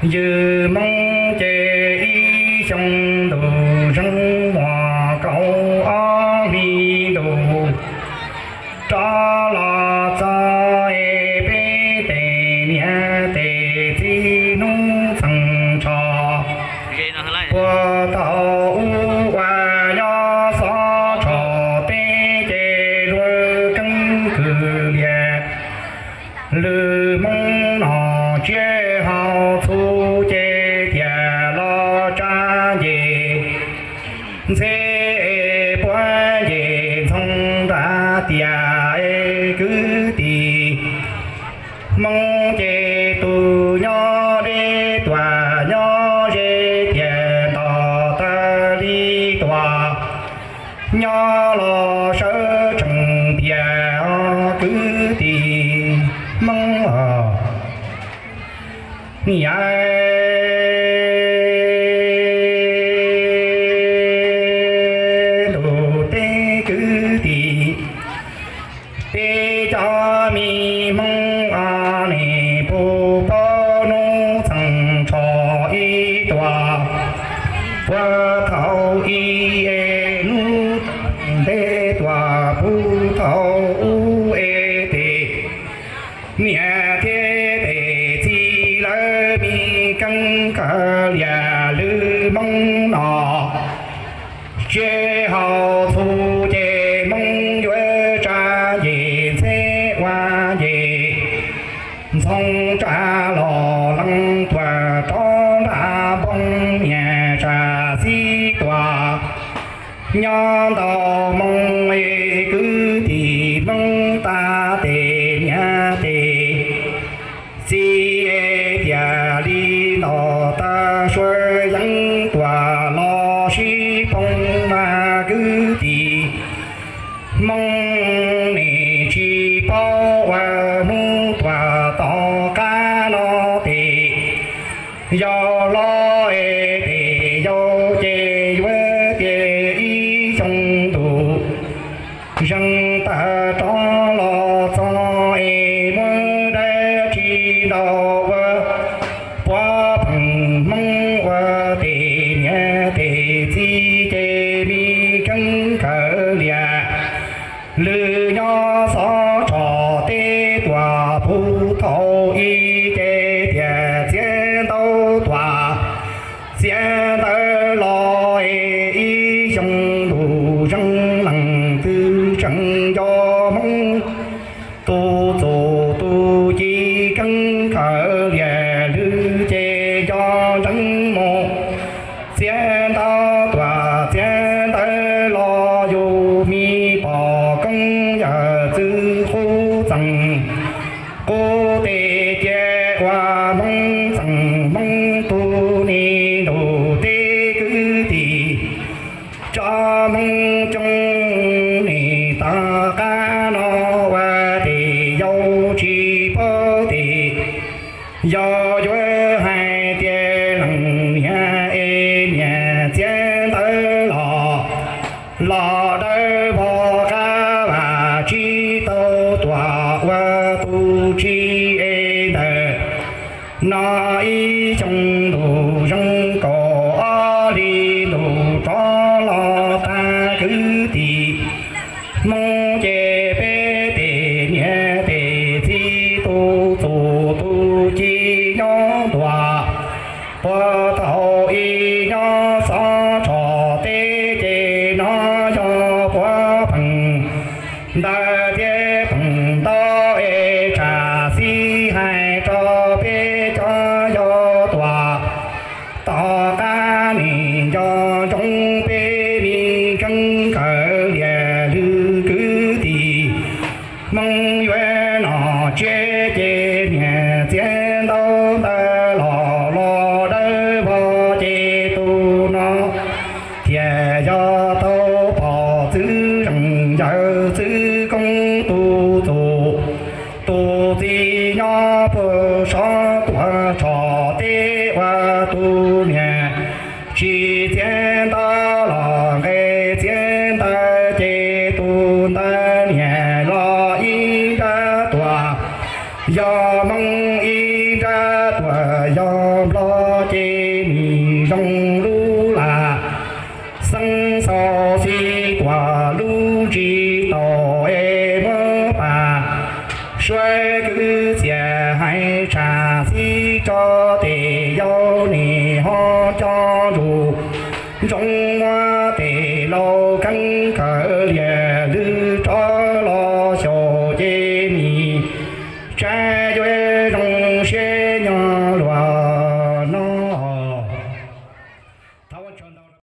Ywg Hmoob ces ib xyoo ntus zeeg muas kaum ob hli ntus rov los txog es peb tes niam tes txiv hnub txheej tshos puag thaum ub ua nyob xov tshos teb ces luag keeb kwm lias. Lwm Hmoob no tsiaj hau txhuv ces tias los tsa nce ntxheb es puab nce ntxhoo nrad tias es kwv tij Hmoob ces tus nyob deb tuaj nyob ze tias nto tawg li tuaj nyob los sawv tsees tias kwv tij Hmoob os. Niam ntuj teb kwv tij, peb cov me Hmoob os, nej puag pem hnub txheej tshos ib tuaj puag thaum ub es hnub ntev tuaj puag thaum ub es tes niam thiab tes txiv lawv me keeb kawg lias. Lwm Hmoob no tsiaj hau txhuv ces Hmoob yuav tsa nce ntxheb ua nce ntxhoo tsa los lees tuaj rov nram npoo niam tsa xib tuaj nyob ntau moo es kwv tij Hmoob tas tes niam tes txiv es tias li nto tag suav yeeb tuaj los sib poob mas kwv tij Hmoob nej tsis paub ua hnub tuaj tom qab no tes yog hlob es tes yau ces yuav tias ib xyoo ntus zeeg tawm rov los txog es muaj dab tsi ntau ua puav pheej Hmoob ua tes niam tes txiv ces me keeb kawg lias. Lwm nyob xov tshos teb tuaj puag thaum ub ces tias txiav ntaub tuaj txiav ntawv los es ib xyoo ntus zeeg leej twg tseem nco Hmoob tus txuj tus ci keeb kawg lias. Lwm ces nco ntseeg mus txiav ntaub tuaj txiav ntawv los yus me poj koob yawm txwv qub txeeg qub tes cia ua Hmoob txeeg Hmoob tug ni ntuj teb kwv tij. Tsob Hmoob coob ni tom qab no ua tes yau tsis paub tes yau yuav hais tias leej niam es niam txiav ntawv los los dawb vog qab vam tsis tau tuaj ua tus tsis es ntawm no ib xyoo ntus zeeg kaum ob hli ntuj rov los tag kwv tij Hmoob ces peb tes niam tes txiv tus txuj tus ci nyob ntua puag thaum ub nyob xov tshos teb ces no yog puav pheej ntawd thiab pheej ntau es tsam xij hais rau peb cov yau tuaj tom qab nim nco ntsoov peb me keeb kawg lias lwm kwv tij Hmoob yuav nom tsiab ces niam txiav ntaub ntawv los los dawb vog ces tus no thiaj yog tau pom txwv zeej yawm txwv koob tus txuj tus ci nyob puag sov tuaj tshos teb ua tus niam tsis txiav ntaub los nqe txiav ntawv ces tus ntawd niam los ib nrab tuaj yog Hmoob, ib nrab tuaj yog Nplog, tau keeb kawm liam